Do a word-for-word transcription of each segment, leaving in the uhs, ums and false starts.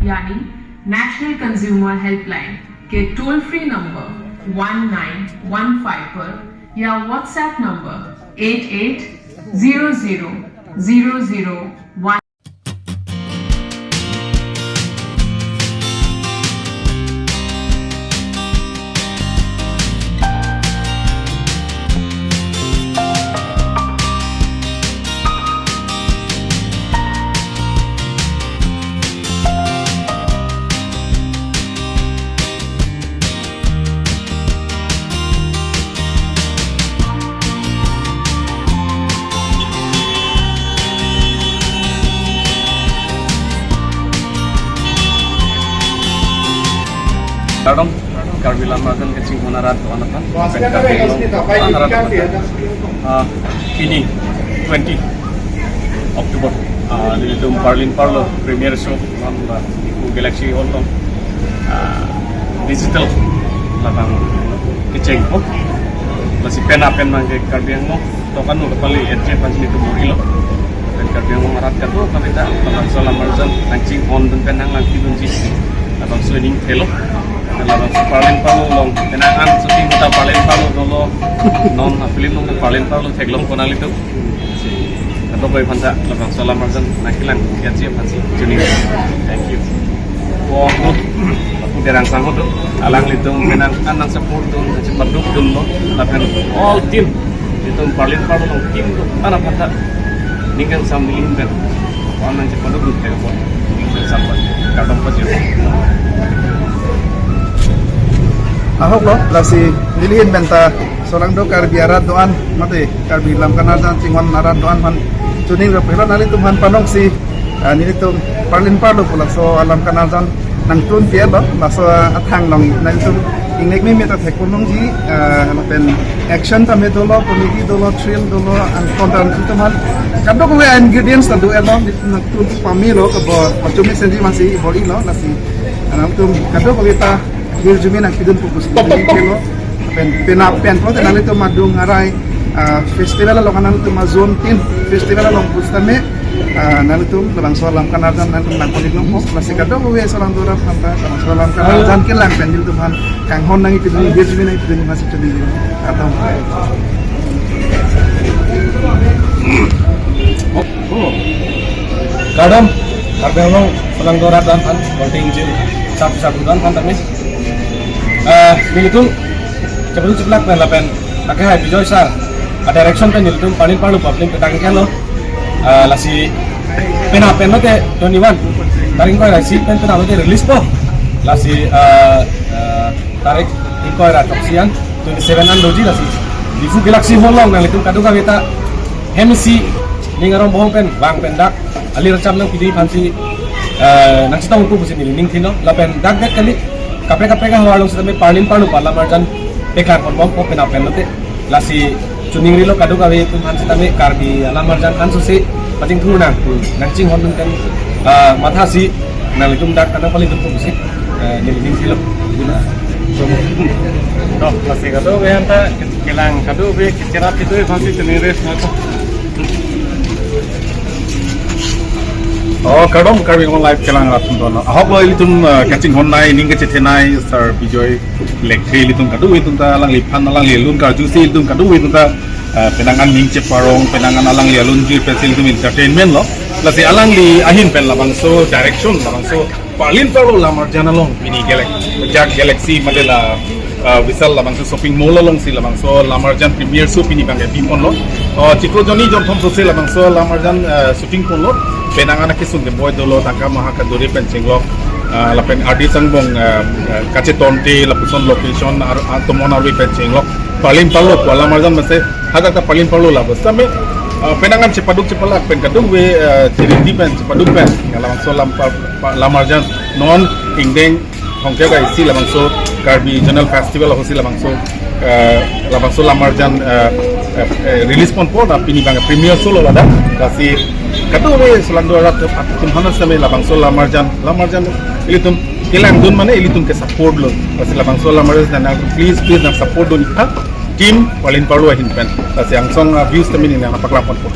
यानी national consumer helpline के toll free number one nine one five पर या WhatsApp number eight eight zero zero zero zero one. Kardom, Karbi Lammarjan kachinghon arat do-an aphan, lapen Karbi Anglong do-an arat do-an aphan. Ah, pini twenty October, ah, nelitum Parlin Parlo premiere show non, ah, Diphu Galaxy Hall along, ah, digital labang kechengpo. Lasi pen-a pen abang ke Karbi Anglong to kanu kapali etje pansi nelitum bor-ilo. Pen Karbi Anglong arat kadokave ta labangso Lammarjan nangchinghondun pen nanglangpidunji labangso ining thelo. Pen labangso Parlin Parlo along, pen an shooting ta Parlin Parlo dolo. Non a-film along Parlin Parlo theklongpo nanglitum. Si kadokave aphan ta labangso Lammarjan nangkelang etji aphansi chuning. Thank you. Ko aku derang sangho do, alanglitum pen an nang support dun, nangchepadukdunlo, lapen all team, itum Parlin Parlo along team do-an aphan ta ning kangsam neli ahin pen ko-an nangchepadukdun thekpo, ning kangsam pen kardom pajir. Ahoklo, lasi neli ahin pen ta solangdo Karbi arat do-an, mate Karbi Lamkan Arjan chinghon arat do-an aphan chuning ro pelo, nanglitum aphan panongsi, ah, nelitum Parlin Parlo pu laso alam Lamkan Arjan nangtun pielo, laso athang along nanglitum ingnek meme ta thekponlongji, ah, lapen action tame dolo, comedy dolo, thrill dolo, angkon ta nanglitum aphan kadokave ingredients ta do-etlo, nangtun pamelo, kabo pachumi senji masi bor-ilo, lasi, ah, nanglitum kadokave ta hirjume nangpidunpo pusi neli pelo. Pen, pen-a pen pulote nanglitum adung arai, ah, festival along, nanglitum a-zone tin festival along pusitame, ah, nanglitum labangso Lamkan Arjan nanglitum nangpon-iklongpo. Lasi kadokave solangdo arat aphan ta labangso Lamkan Arjan kelang pen nelitum aphan kanghon nangpidun, hirjume nangpidun masi chuning. Kardom. Oh. Kardom, Karbi Anglong solangdo arat do-an aphan, voting jil, sap sap do-an aphan tame. Eh, nelitum, chepadu chiplak pen lapen, lake hai Bijoy sir, a-direction pen nelitum Parlin Parlo pu a-film petang kelo. Eh, lasi pen-a pen mate twenty-one tarik ingkoi ra isi pen pen-a mate release po. Lasi, eh, eh, tarik ingkoi ra throksi an, twenty-seven an doji lasi Diphu Galaxy Hall along nanglitum kadokave ta hem isi ning arong bohong pen vang pen dak alir cham nangpiji aphansi, eh, nangchetongpo pusi neli ning thilo, lapen dak dak kali kaprek kaprek ahavar along sitame Parlin Parlo pu alam arjan peklangponbompo pen-a pen mate. Lasi chuning rilo kadokave atum aphan sitame Karbi alam arjan ansose pachingthur nang, nangchinghondun pen, ah, mathasi nanglitum dak kanang pali tum pusi, eh, neli ning thilo. To, lasi kadokave anta kelang kadokave kecherap itu aphansi chuning res na to. Oh, kardom Karbi Anglong Live kelang arat atum do-an. Ahoklo ilitum, eh, kachinghonnei, ning kachethenei, Sir Bijoy Lekthe, ilitum kadokave atum ta alangliphan, alangli alun karjusi ilitum kadokave atum ta, eh, penang an ning cheparong, penang an alangli alunjir pensi ilitum entertainment lo. Lasi alangli ahin pen labangso direction, labangso Parlin Parlo alam arjan along pini Galax-, Jak Galaxy mate la, ah, Vishal labangso shopping mall alongsi labangso alam arjan premiere show pini abang ke biponlo. Ah, chiklo jonni jonthom sose labangso alam arjan, ah, shooting ponlo. Penang an akesung keboi dolo, tangka maha kaduri pen chenglok, ah, lapen artist angbong, ah, ah, kachetonte lapuson location ar-, atomon arve pen chenglok. Parlin Parlo pu alam arjan mase, hadak ta Parlin Parlo la bos. Tame, ah, penang an chepaduk chepalak pen kadokave, ah, charity pen chepaduk pen, ya labangso alam par-, pa-, alam arjan non ingdeng thomkep ra isi labangso Karbi Regional Festival ahutsi labangso, eh, labangso alam arjan, eh, eh, eh, release ponpo, na pini abang premiere show lo ladak. Lasi kadokave solangdo arat atum aphan sitame labangso alam arjan, alam arjan ilitum kelangdun mane ilitum ke support lo. Lasi labangso alam arjan na please, please nang support dun ik tha. Team Parlin Parlo ahin pen. Lasi angsong, ah, views tame neli nangpaklangponpo.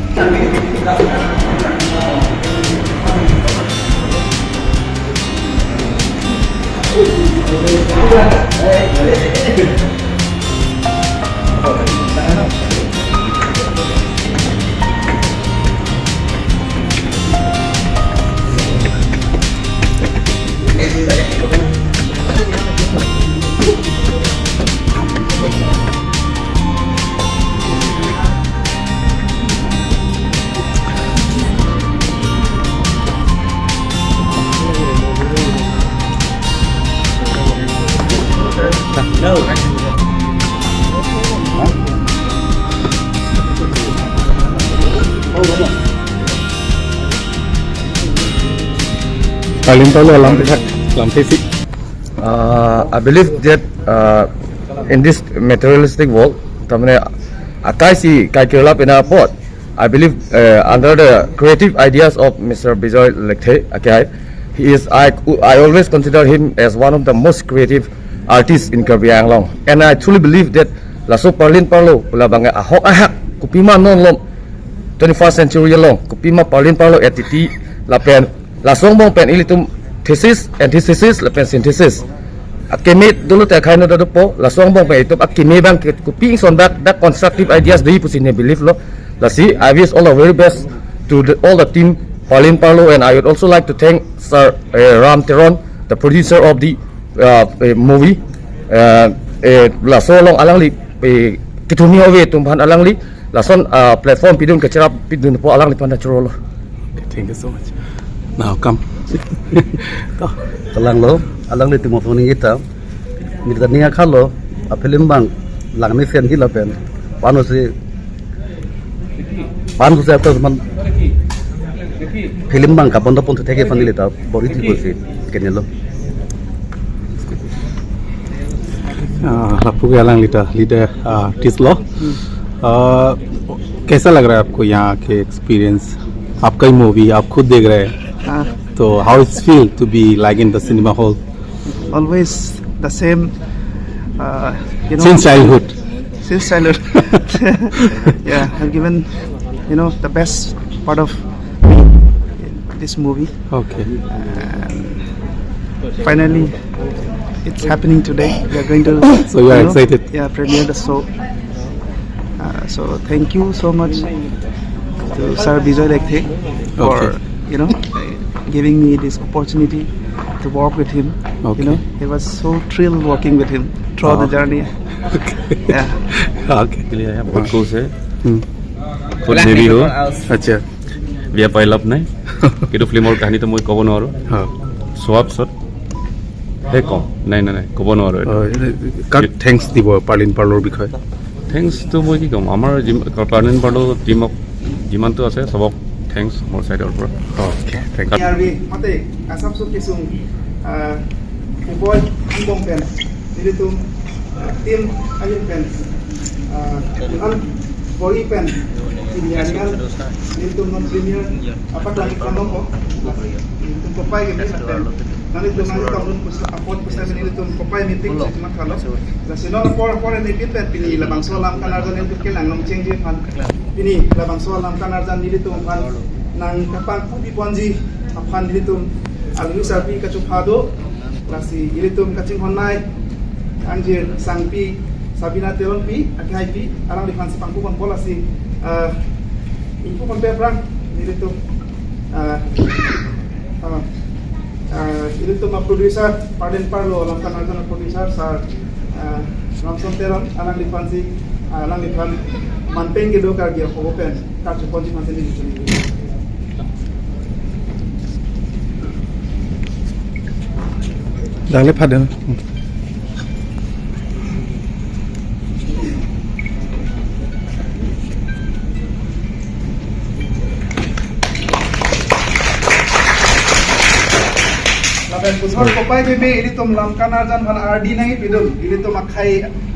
Parlin Parlo alam thak, alam thesi. Uh, I believe that, uh, in this materialistic world, tamne akai si kai kirlap ina apot, I believe, uh, under the creative ideas of Mister Bijoy Lekthe, okay, he is, I, I always consider him as one of the most creative artists in Karbi Anglong. And I truly believe that laso Parlin Parlo, pu labang ahok ahak, kopima non lom, twenty-first century along, kopima Parlin Parlo A T T, lapen laso angbong pen ilitum thesis, antithesis, lapen synthesis. Akeme dolo te khai no dopo, laso angbong pen itum akeme abang ke kopi ingson dak, dak constructive ideas do pusi ne believe lo. Lasi, I wish all the very best to the, all the team Parlin Parlo, and I would also like to thank Sir, eh, Ram Teron, the producer of the, uh, eh, movie. Eh, eh, laso along alangli, eh, kithumi ove atum aphan alangli lason, ah, platform pidun, kacherap pidunpo, alangliphan ta chorolo. Thank you so much. Now come. To, kalang lo, alanglitum aphan ningje ta. Mita ning akhalo, a film abang langmesen hi lapen. Pano si, pano si ator man film abang kapon tapon thek aphan neli ta bor-i thik pusi kenelo. Ah, lapu ke alangli ta leader, ah, artist lo. Ah, कैसा लग रहा है आपको यहाँ के एक्सपीरियंस? आपका ही मूवी आप खुद देख रहे हैं, हाँ। तो how it feel to be like in the cinema hall? Always the same, uh, you know, since childhood. Since childhood. Yeah, I've given, you know, the best part of me in this movie. Okay. And finally, it's happening today. We are going to, so you are, you know, excited? Yeah, premiere the show. Uh, so thank you so much to Sir Bijoy Lekthe for, okay, you know, giving me this opportunity to work with him. Okay. You know, it was so thrilled working with him throughout the, ah, journey. Okay. Yeah. Okay. Clear, yeah. बहुत खुश है। हम्म। खुद में भी हो। अच्छा। বিয়া পাই লাভ নাই। কিন্তু ফিল্মৰ কাহিনীটো মই ক'ব নোৱাৰো। হা। চোৱাৰ পিছত হে কম। নাই, নাই, নাই, ক'ব নোৱাৰো এইটো। অ, এনে কাক থেংকছ দিব পাৰ্লিন পাৰ্লৰ বিষয়ে? থেংকছটো মই কি ক'ম, আমাৰ যিম-, পাৰ্লিন পাৰ্লৰ টিমক যিমানটো আছে, চবক থেংকছ মোৰ চাইডৰ পৰা। Okay, thank you. Karbi mate asapso kesung, ah, Puboi angbong pen nelitum, ah, team ahin pen, ah, an bor-i pen, ini aringan nelitum non premier apa tadi kamu kok? Nelitum kopai ke pen. Nanglitum nangtongdun pusi apot pusi nelitum kopai meeting si cuma kalau. Lasi non apor apor nelitum pen pini labangso alam kan arjan nelitum kelang nangchengji aphan. Pini labangso alam kan arjan nelitum aphan nangkapangkubi ponji aphan nelitum alwi sarpi kachupha do. Lasi ilitum kachinghonnei angjir sangpi Sabina Teronpi, akhaipi, alangliphan si pangkupon bola si, ah, ingkupon pe aphrang nelitum, ah, ah, ah, ilitum a producer, Paden Parlo, Lamka Narjan a producer, Sir, ah, Ramson Teron, alangliphan si, ah, alangliphan manpeng kedo Karbi akobo pen, karjuponji aphan si nelitum. Dale phaden. Lapen puthot kopai keme ilitum Lamka Narjan aphan ardi nangpidun, ilitum akhai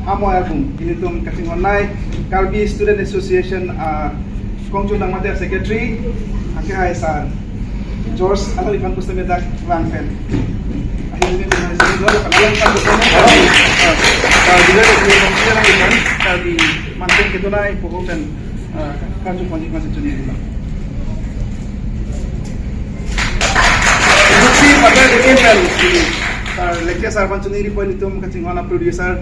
amo agung, ilitum kachinghonnei Karbi Student Association, ah, kongchun nang mate secretary, akhai sir George, alangliphan pusitame dak vang pen. Akhai ini dengan sini dua, alangliphan pusitame, ah, ah, di dalam ini kongchun nang ikan, di mantan kita naik pokok pen, ah, kacung panji masih cuni. Itu si pada di email si, ah, Lekte sar aphan choningri pon, itum kachinghon a-producer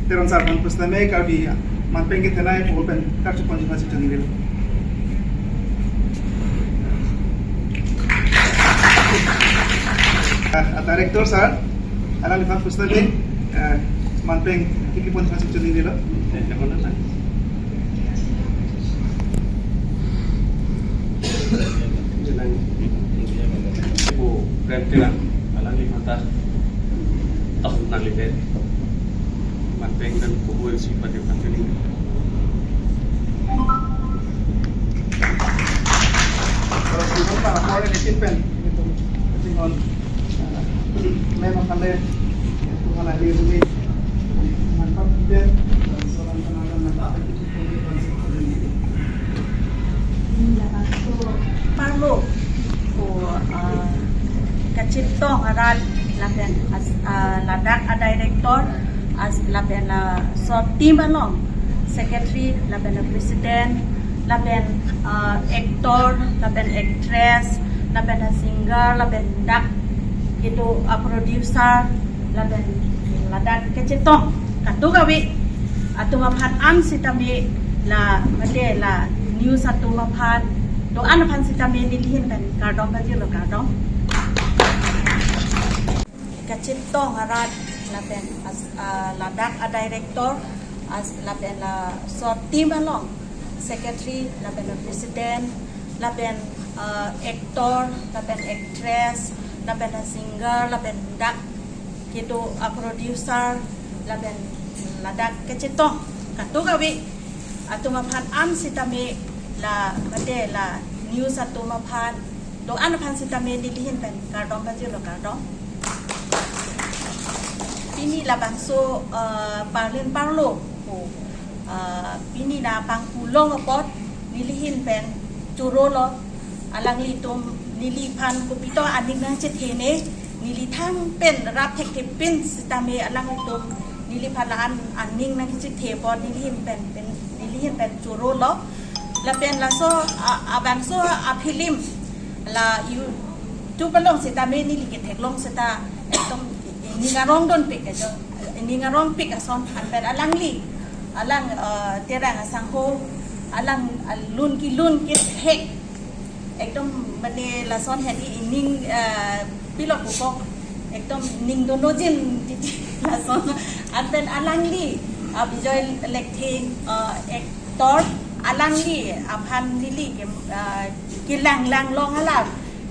Teron sar aphan pusitame Karbi manpeng kethenei pol pen karchupon jima si choningri. Ah, a-director sar, alangliphan pusitame, eh, manpeng kipon jima si choningrilo. Ibu Prem Terang, alangliphan ta tok nanglidet. Manpeng dan kubu si pati pati ni. Kalau kita tak apa ni, kita pen. Kita tinggal, eh, memang kali, itu mana dia ni. Mantap, dia. Seorang tenaga mantap. Parlo ko, ah, kachetong arat lapen as-, ah, ladak a-director, as-, lapen laso team along, secretary lapen president lapen, ah, actor lapen actress lapen singer lapen dak kedo a-producer lapen ladak kachetong kadokave atum aphan an sitame, la mate la news atum aphan do-an aphan sitame nelihin pen kardom pajirlo, kardom. Kachetong arat lapen as-, ah, ladak a-director, as-, lapen laso team along, secretary lapen president lapen, ah, actor lapen actress lapen singer lapen dak kedo a-producer lapen ladak kachetong kadokave atum aphan an sitame, la mate la news atum aphan do-an aphan sitame nelihin pen kardom pajirlo, kardom. Pini labangso, ah, Parlin Parlo ko, ah, pini nangpangkulong apot nelihin pen chorolo. Alanglitum neliphan kopito aning nangchethe ne, neli thang pen rap thekthe pen sitame alanglitum neliphan la-an aning nangchethe apot nelihin pen, pen, nelihin pen chorolo. Lapen laso, a-, abangso a-film la YouTube along sitame neli ketheklong seta ekdom ining arong donpik ajo, ining arongpik ason, anpen alangli, alang, eh, Terang asangho, alang, eh, lun kelun kethek, ekdom mane lason hedi ining, eh, pilo pupok, ekdom ning dono jin titi lason, anpen alangli, ah, Bijoy Lekthing, eh, actor, alangli aphan neli ke, eh, kelang langlong alam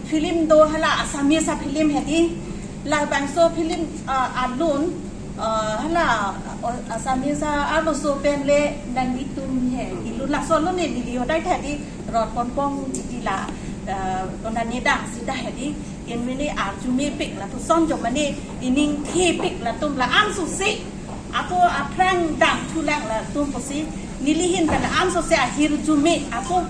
film do hala Assamese a-film hedi. Labangso film, ah, alun, ah, hala, oh, Assamese arloso pen le nanglitum he kelun laso alun ne neli hodai thadi rot pon pon titi la, ah, konane dam sita hedi. Ken mene arjumepik lapuson jo mane ining thepik latum la-an susi ako aphrang dam thulang latum pusi nelihin pen la-an susi ahirjume ako,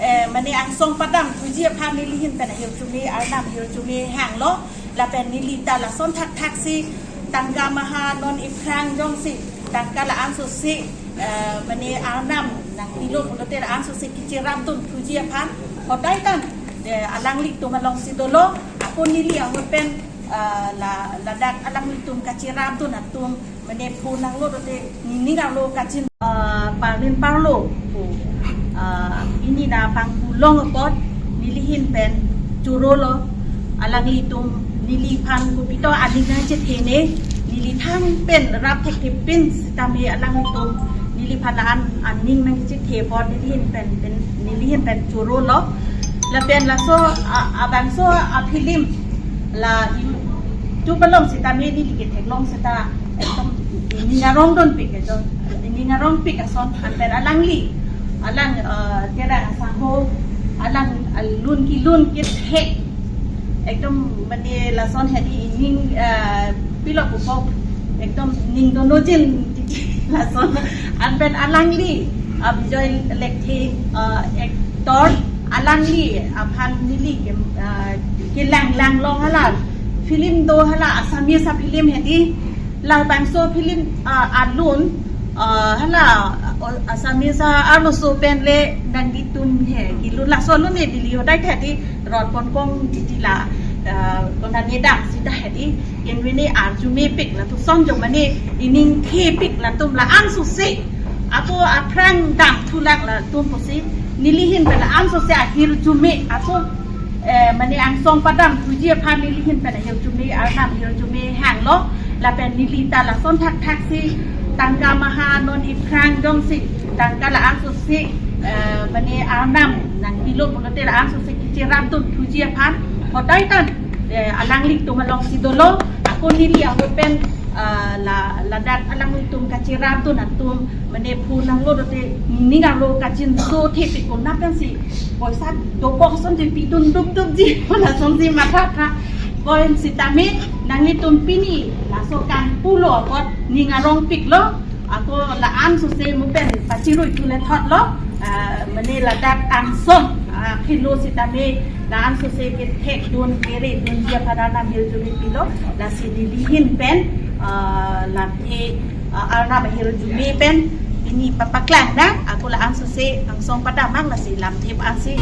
eh, mane angsong padam thuji aphan nelihin pen ahirjume, arnam hirjume hanglo, lapen neli ta lason thakthak si tangka maha non iphrang jongsi tangka la-an susi, eh, mane arnam nangpilo pulote la-an susi kicherapdun thuji aphan hodai tan, eh, alanglitum alongsi dolo, ako neli ahut pen, eh, la, ladak alanglitum kacherapdun atum mane phu nanglo dote nining arlo kachin, ah, Parlin Parlo ko, ah, pini nangpangkulong apot nelihin pen chorolo. Alanglitum neliphan kopito aning nangchethe ne, neli thang pen rap thekthe pen sitame alanglitum neliphan la-an aning nangchethe apot nelihin pen, pen, nelihin pen chorolo. Lapen laso, a-, abangso a-film la YouTube along sitame neli ketheklong seta ekdom ining arong donpik ajo, ining arongpik ason, anpen alangli, alang, eh, Terang asangho, alang, eh, lun kelun kethek, ekdom mane lason hedi ining, eh, pilo pupok, ekdom ning dono jin titi lason, anpen alangli, ah, Bijoy Lekthing, ah, actor, alangli aphan neli ke, ah, kelang langlong alam film do hala Assamese a-film hedi. Labangso film, ah, alun, ah, hala, oh, Assamese arloso pen le nanglitum he kelun laso alun ne neli hodai thadi rot pon pon titi la, Ah, konat ne dam sita hedi, inwini arjumepik latum son jong mane ining thepik latum la-an sose. Ako aphrang dam thulang latum pusi nelihin pen la-an sose ahirjume. Ako, eh, mane angsong padam thuji aphan nelihin pen ahirjume, arnam hirjume hanglo. Lapen neli ta lason thakthaksi tangka maha non iphrang jongsi tangka la-an sose, eh, mane arnam nangpilo pulote la-an sose kachirapdun thuji aphan hodai tan, eh, alanglitum alongsi dolo. Ako neli ahut pen, ah, la, ladak alanglitum kachirapdun atum mane phonanglo dote ning arlo kachinso thepik konat pensi poisa dokok asonte pidun dukdukji, lasonsi mathatha. Ko-an sitame nanglitum pini laso kangpulo apot ning arongpiklo. Ako la-an sose mo pen pachirui thule thotlo. Ah, mane ladak angsong, ah, philo sitame la-an sose kethekdun keredunji aphan arnam hirjume pilo. Lasi nelihin pen, ah, lamthe, ah, arnam hirjume pen pini papaklang nang. Ako la-an sose angsong padam mang, lasi lamthe ansi.